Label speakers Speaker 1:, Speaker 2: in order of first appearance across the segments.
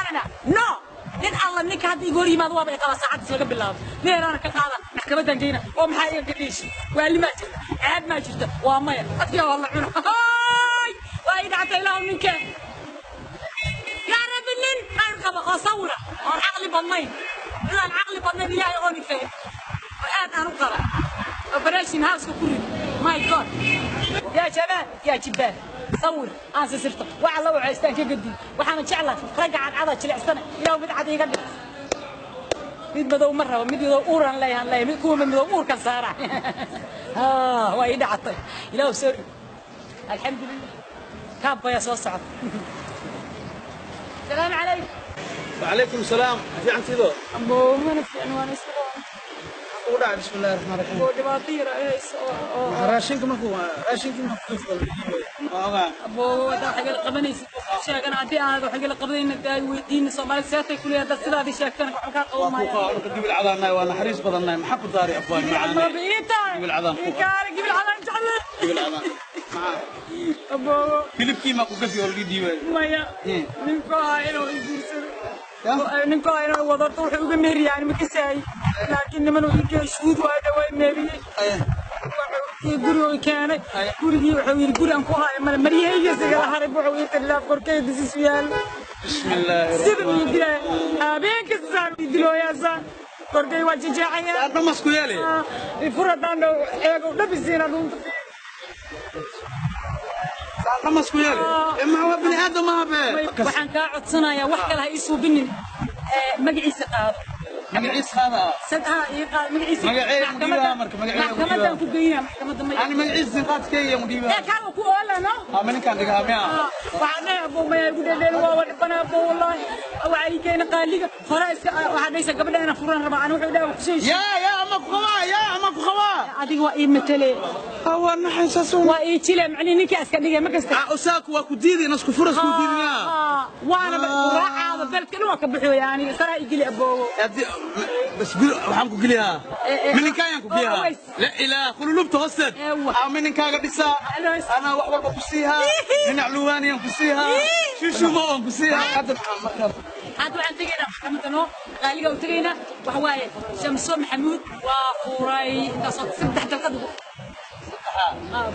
Speaker 1: xishoonayna. No, nin alla ninka hadda igu hor yimaado waaba i qaba saacaddiis laga bilaabo. Meeraana ka qaada maxkamadan geyna oo maxaa iga gadhiishi? Waali maa jirta, ceeb maa jirta, waa maya. Adkiga waa la cuno. Hay, waa ii dhactay. Ilaahu ninkee, yaa Rabbi, nin aan qaba oo sawira oon caqli badnayn, midaan caqli badnayn, Ilaahay oon ifeen oo aad aan u qaba, operation houseka ku rid. My God, yaa jabaan, yaa jibbaan, sawir aan sisirto waxa la wacaystaan ka gediy. Waxaana jeclahay ragga cadcada jilicsana. Ilaahu mid cad iiga dhig, mid madow ma rabo. Mid madow uuran leeyahan leeyahay, mid kuwa madow uurkan saara. Waa ii dhacatay. Ilaahu sorry. Alxamdulilah, kaabaya soo socda. Salaamu calaykum.
Speaker 2: وعليكم السلام. في عن تيدو؟
Speaker 1: Aboo, mana fiicno, waan iska
Speaker 2: ودع. بسم الله الرحمن الرحيم.
Speaker 1: Oo dhibaato yar ay hayso oo
Speaker 2: raashinka markuu raashinka markuu waa
Speaker 1: Aboo, haddaa wax igala qabanaysid sheegana, haddii aanad wax igala qabanayna dee ay weydiin. Soomaalida seetay kuleeyahay, haddaad sidaadii sheegtana waxba kaa qaban
Speaker 2: waa ku
Speaker 1: maayaan.
Speaker 2: Qaa gibil cadaanay, waa naxariis badannahay. Maxaa ku daari, abwaan
Speaker 1: Maba
Speaker 2: macaane?
Speaker 1: Ii tahay.
Speaker 2: Gibil cadaan ku
Speaker 1: Ii kaale, gibil cadaan jecle.
Speaker 2: Gibil cadaan maxaa?
Speaker 1: Aboo.
Speaker 2: Hilibkii ma ku gafi oo laga diiwaay?
Speaker 1: Maya. Ninku ahaa inuu i guursado
Speaker 2: Ya?
Speaker 1: Ninku ahaa inuu wadato wuxuu uga meeriyaan ma kasaayey, laakiin niman uu ii geeyey shuhuud waayo dhawaa meeriyey. Wuxuu guriga i keenay, gurigii wuxuu yidhi guri aan ku haayo male, maryahayga sigala haray. Wuxuu ii tilaaf korkeyda sisu yaalo.
Speaker 2: بسم الله
Speaker 1: Sida
Speaker 2: الرحمن
Speaker 1: ii dilaya habeen kasta saan ii dilooyaasaan korkay waa jejeexaya.
Speaker 2: Dhamas ku yeeli.
Speaker 1: Furadaan eego dhabisiina dhuunta.
Speaker 2: Dhamas ku yeeli ma waa bini aadam ma be.
Speaker 1: Waxaan kaa codsanayaa, wax kale ha ii suubinin, magaciisa qaado.
Speaker 2: Magaciis qaada.
Speaker 1: Sadha ii qaad magaciisa.
Speaker 2: Magaceeda mu dhiibaa marka, magaceeda mu
Speaker 1: Maxkamadan
Speaker 2: dhiibaa.
Speaker 1: ku geynaa, maxkamadda ma
Speaker 2: ani magaciis qaadkayga mu dhiibaa.
Speaker 1: Ee kaa ku oolano.
Speaker 2: Ama ninkaan dhigaa miya?
Speaker 1: Waxaan dhahay, abuu, maya igu dhedheel, waa dhibanaa, abuu, wallaahi. Waxaa ii keena qaaliga hore iska waxaa dhahaysa gabadha inaan furan rabaa. Ani wuxuu dhahay wax kusoo heshiiy.
Speaker 2: yaa yaa ama ku qabaa, yaa ama ku qabaa.
Speaker 1: Adiga waa ii matale.
Speaker 2: Waa naxaysaas.
Speaker 1: Waa ii jile, macnihi ninkaa iska dhigay ma kasta.
Speaker 2: Usaaku waa ku diidi nasku furas ku diidi miya?
Speaker 1: Waana raacaada beledka dhan waa ka bixooya. Aniga saraa igeli, aboowo.
Speaker 2: Bas waxaan ku geliyaa mininkaayaan ku geeyaa.
Speaker 1: Aways.
Speaker 2: La ilaah qululubta hoosteed.
Speaker 1: Ewa.
Speaker 2: Aa mininkaaga dhisaa. Anaa wax walba ku siihaa, minac luwaaniyaan ku siihaa, shushumo oon ku siihaa. Hadda maxaa markaa?
Speaker 1: Hadda waxaan tegaynaa maxkamadda, noo qaaliga u tegaynaa. Waxa waaye Shamso Maxamuud waa furay intaasoo saddex dalqad ugu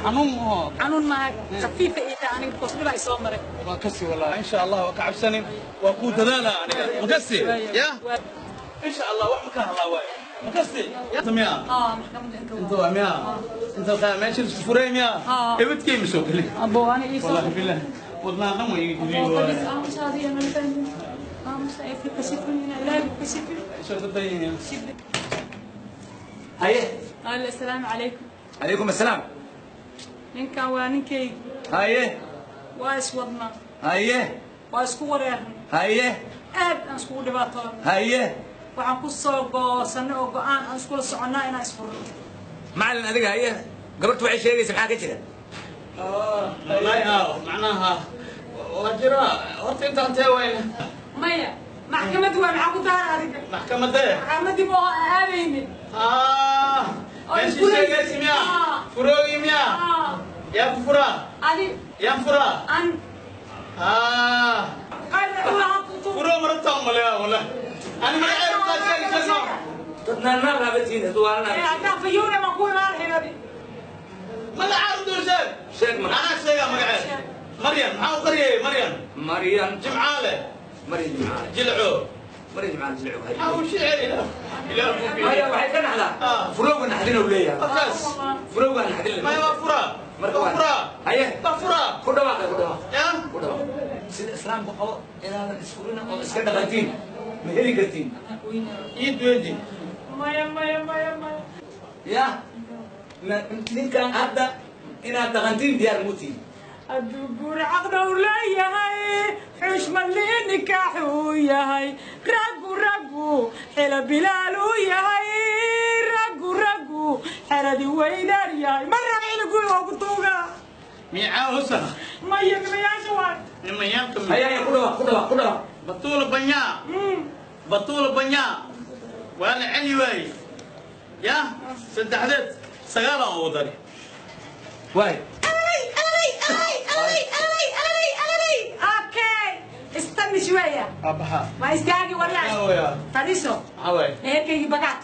Speaker 2: Xanuun maho?
Speaker 1: Xanuun maaha, khafiifa ii tahay aniga because dhibaa i soo maray.
Speaker 2: Waa kasi wallahi, insha Allah waa ka cabsanin, waa kuu dadaala aniga makasi ya, insha Allah wax ma ka hadlaa waay makasi miya?
Speaker 1: Aa, maxkamadda inta
Speaker 2: inta waa miya? Inta qaa meesha isku furay miya?
Speaker 1: Ah.
Speaker 2: Ebadkay ma soo gelin.
Speaker 1: Aboo, ani ii soo
Speaker 2: wallahi billahi wadnaa dhan way iga
Speaker 1: Aboo,
Speaker 2: gudiyey.
Speaker 1: Qabiis aamusaadi iyo nala fahmin, aamusa ay fi kashifin, Ilaahay ku kashifin.
Speaker 2: Soo dadayeen.
Speaker 3: Haye.
Speaker 1: Alla, assalaamu calaykum.
Speaker 3: Calaykum assalaam.
Speaker 1: Ninkan waa ninkayga.
Speaker 3: Haye.
Speaker 1: Waa iswadnaa.
Speaker 3: Haye.
Speaker 1: Waa isku wareernay.
Speaker 3: Haye.
Speaker 1: Aad aan iskugu dhibaatoonay.
Speaker 3: Haye.
Speaker 1: Waxaan ku soo goosanay oo go'aan aan iskula soconnaa inaan isfurno.
Speaker 3: Macalin adiga, haye, gabartu waxay sheegaysa maxaa ka jira?
Speaker 2: Wallahi aa macnaha waa jira horta intaan tee wayna.
Speaker 1: Maya, maxkamad waa, maxaa ku tahay adiga?
Speaker 2: Maxkamadee?
Speaker 1: Maxkamadii ma oo aadaynin.
Speaker 2: Ah,
Speaker 1: Oo
Speaker 2: meeshii
Speaker 1: furaysa.
Speaker 2: Sheegaysi miya?
Speaker 1: Ah.
Speaker 2: Furoogi miya?
Speaker 1: Ah.
Speaker 2: Yaa ku furaa?
Speaker 1: Adi.
Speaker 2: Yaan furaa?
Speaker 1: An.
Speaker 2: Ah. Furoo marabta umaleeyaa wallahi ani magacayga kaa sheegi karno.
Speaker 3: Dad naarnaar raabatiin hadduu waalanaa.
Speaker 1: Haddaan fayowna waan ku imaan lahayn adi.
Speaker 2: Magacaa u dul sheeg.
Speaker 3: Sheeg marka.
Speaker 2: Anaa sheegaa magaceed. Maryam maxaa u qariyay Maryam?
Speaker 3: Maryam.
Speaker 2: Jimcaale.
Speaker 3: Maryam Jimcaale.
Speaker 2: Jilco.
Speaker 3: Maryam Jimcaale Jilco.
Speaker 2: Maxaa u sheegay ilaah ku fiiriyo.
Speaker 3: Maryam waxay ka naxdaa
Speaker 2: Ah.
Speaker 3: furowga naxdin uu leeyahay.
Speaker 2: Markaas.
Speaker 3: Furowga naxdin le.
Speaker 2: Maya, waa furaa.
Speaker 3: Marka
Speaker 2: waa
Speaker 3: waa-
Speaker 2: furaa.
Speaker 3: Haye.
Speaker 2: Waa furaa.
Speaker 3: Ku dhawaaqay, ku dhawaaq.
Speaker 2: Ya.
Speaker 3: Ku dhawaaq sida islaamku qabo inaadan isfurina oo iska dhaqantiin ma heli kartiin.
Speaker 2: Ii duweji.
Speaker 1: Maya, maya, maya, maya.
Speaker 3: Ya ninkan hadda inaad dhaqantiin diyaar mutiin.
Speaker 1: Hadduu guuri caqdhow leeyahay, xushmad lii nikaaxuu yahay, raggu raggu xilo bilaal uu yahay, raggu raggu xeradi weydaar yahay, ma raba ina guri waa ku tuugaa.
Speaker 2: Miicaa hosa?
Speaker 1: Maya, nimayaasha waay.
Speaker 2: Nimayaalka.
Speaker 3: Haya, haya, ku dhawaaq, ku dhawaaq, ku dhawaaq.
Speaker 2: Batuula banyaa, batuula banyaa waa la celi waaye ya saddexdeed sagaalaan ugu dari.
Speaker 3: Waay.
Speaker 1: Okay, Nishuweya.
Speaker 2: Abaha.
Speaker 1: Waa istaagi waryaa.
Speaker 2: Yaa.
Speaker 1: Fadhiiso.
Speaker 2: Maxaa waaye?
Speaker 1: Meherkaygii bagaad.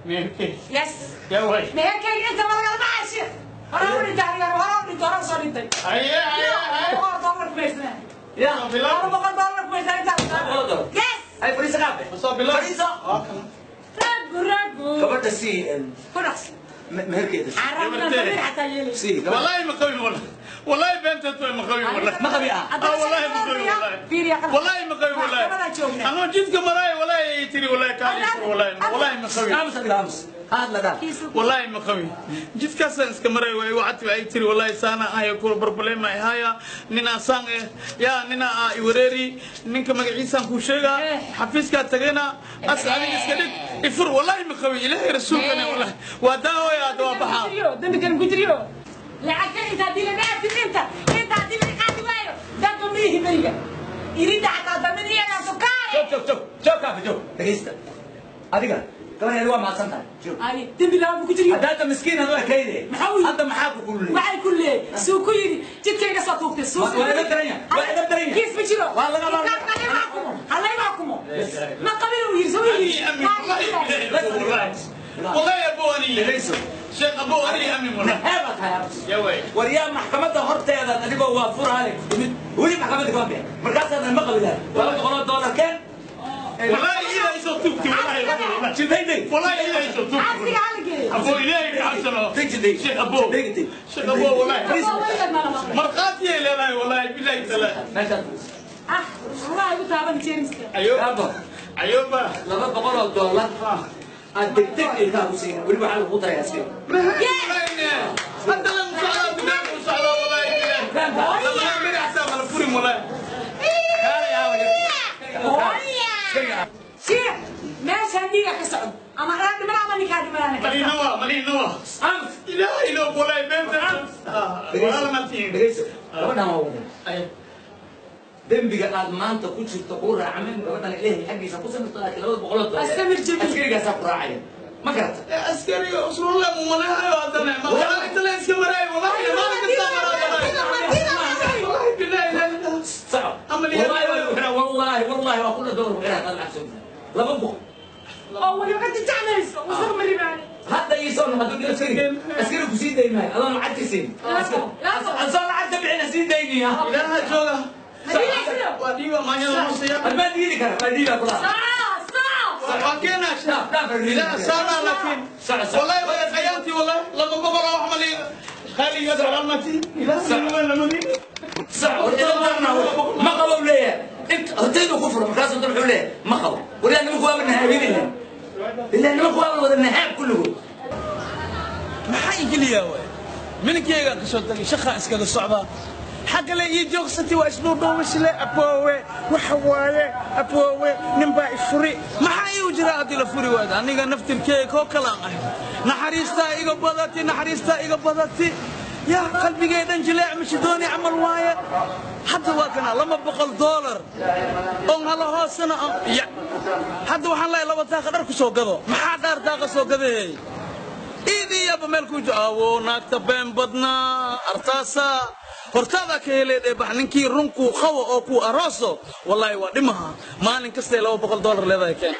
Speaker 2: Meherkey.
Speaker 1: Yes.
Speaker 2: Yaa waay.
Speaker 1: Meherkayga inta malagala maxaa sheekh. Horaa u dhintay aniga, horaa u dhintay, horaa u soo dhintay.
Speaker 2: Aye aye aye.
Speaker 1: $100 ku haysnaa.
Speaker 3: Ya.
Speaker 1: $200 ku haysnaa intaas.
Speaker 3: Boqol dollar.
Speaker 1: Yes.
Speaker 3: Ay fariisa qaabe.
Speaker 2: Soo bilow.
Speaker 3: Fariisa.
Speaker 1: Ragu ragu.
Speaker 3: Gabadha sii
Speaker 1: Ku dhaqso.
Speaker 3: Meherkeeda sii.
Speaker 1: Carabna damiir xataa yeelaysa.
Speaker 3: Sii gabadha.
Speaker 2: والله ما قوي والله والله بنت ما قوي والله
Speaker 3: Ma qabi ah.
Speaker 2: آه والله ما قوي والله والله ما قوي والله انا جيت مراي والله تري والله كان والله والله ما قوي
Speaker 3: Aamus adiga aamus. Hadla daa.
Speaker 2: والله ما قوي جيت كاسن اسك مراي واي وعدت ay tiri والله saana ay ku problem ay haya nina saan ya nina ay wareeri ninka magaciisa ku sheega xafiiska tagayna as adiga iska dhig ifur والله ما قوي ilaahay rasuulkana والله waa daawo ya daawo baxa.
Speaker 1: Dambigan ku jiriyo. Lacagta inta haddii la dhaafin inta haddii la qaadi waayo dadba miyihi beriga irinta xataa damin iyagaa sukaare.
Speaker 3: Joog joog joog. Joog kaafa joog. Dhagaysta. Adiga gabadheedu waa mahadsan tahay. Joog.
Speaker 1: Ay dambi laba ku jiriyo.
Speaker 3: Hadda miskiin hadu ekayde.
Speaker 1: Maxaa uu yidhi?
Speaker 3: Hadda maxaa ku kululay?
Speaker 1: Waxay ku leey suu ku yidhi jidkayga soo tuugtay suu.
Speaker 3: Waa laga daran yahay. Waa laga daran yahay.
Speaker 1: Kiis ma jiro.
Speaker 3: Waa laga
Speaker 1: Intaas halayma xukumo halayma xukumo ma qabin uu yidhi suu yidhi.
Speaker 2: أمي والله والله يا ابو اني
Speaker 3: Dhagayso.
Speaker 2: شيخ ابو اني امي والله
Speaker 3: Maxay baa tahay aamus?
Speaker 2: يا وي.
Speaker 3: Waryaa maxkamadda horteeda adigoo waa furhaale timid weli maxkamadda kama bixin markaasaadna ma qabilaan $200 keen.
Speaker 2: والله الى يسوتك والله والله
Speaker 3: Jidayday.
Speaker 2: والله الى يسوتك.
Speaker 1: Cabsiga halageeyo.
Speaker 2: ابو الهي عبسنا.
Speaker 3: Tag jiday.
Speaker 2: شيخ ابو
Speaker 3: Dhegtay.
Speaker 2: شيخ ابو والله.
Speaker 1: Weligeed ma lama
Speaker 2: مرقاتي لا لا والله بالله تعالى.
Speaker 3: Meeshaad fadhiiso.
Speaker 1: Ah wallahi igu taaban jeermiska.
Speaker 2: ايوه
Speaker 3: Gaabo
Speaker 2: ايوه.
Speaker 3: $200 aad degdeg ilkaha ku siin weli waxaa lagu darayaa askari.
Speaker 2: ما هي انت لا مساعدة بالله مساعدة والله بالله.
Speaker 3: Fahamka?
Speaker 2: والله ما حساب انا فوري والله.
Speaker 3: Kaalay aawa.
Speaker 1: Hooya sheekh meeshaan dhiiga ka socdo ama raa dhiman ama ninkaa dhimanana.
Speaker 2: مالي نوا مالي نوا.
Speaker 3: Aamus.
Speaker 2: الهي لو والله بنت والله ما تين.
Speaker 3: Dhagayso. Gabadhan waa wadan. Dembiga aad maanta ku jirto kuu raacmeen gabadhan ilaahay xaggiisa ku samirto laakiin $200
Speaker 1: Astamir jamiil.
Speaker 3: Askarigaasaa ku raacaya ma garata.
Speaker 2: عسكري اصل الله مو مالها يا ما والله انت لا اسكي مراي والله ما لك والله بالله لا لا.
Speaker 3: Soco.
Speaker 2: Ama liya-
Speaker 3: Wallahi waa lagu xiraa wallahi wallahi waa kuna door xiraa hadaad lacag soo bixin 200.
Speaker 1: Oo weliba ka jijacmayso wasaq ma ribaani.
Speaker 3: Hadda ii soo noqo hadduu askari askari ku sii dayn maayo adoon lacagta siin. Asoo lacagta bixina sii dayniya.
Speaker 2: إلها جوجا.
Speaker 1: Madiina.
Speaker 2: وديوا ما يلا.
Speaker 3: Ma diidi kara ma diida kula.
Speaker 1: Soco soco.
Speaker 2: وكينا
Speaker 3: Dhaaf dhaaf.
Speaker 2: لا سامع لكن.
Speaker 3: Soco soco.
Speaker 2: والله ويا حياتي والله لما بقول اروح مالي خالي يدعو عمتي لا لما
Speaker 3: Soco hortayda ma qabo u leeyahay inta hortaydu ku furo markaasuu dan wuxuu leeyahay ma qabo waliyaa nimanku waaba nahaabinaya ilaa nimanku waaba wada nahaab kulligood.
Speaker 2: Maxaa igeliyaa waay minkeyga kasoo tagay shaqa iskaga socdaa xagga le ii joogsatay waa isdhuudhuubisle aboowe waxa waaye aboowe ninbaa ifuri maxaa iigu jiraa haddii la furi waaydo aniga naftirkeyga koo kalaan ahay naxariistaa iga badati naxariistaa iga badati yaa qalbigay dhan jileec mashidooni camal waaye hadda waa kana $200 oon hala hoosana ya hadda waxaan leeyahay laba daaqa dhar ku soo gado maxaa dhaar daaqa soo gadahey iidiyaba meel ku aawo naagta been badnaa artaasa hortaada ka helay dheebax ninkii runkuu qabo oo kuu arooso wallaahi waa dhimaha maalin kastay $200 leedahay keen.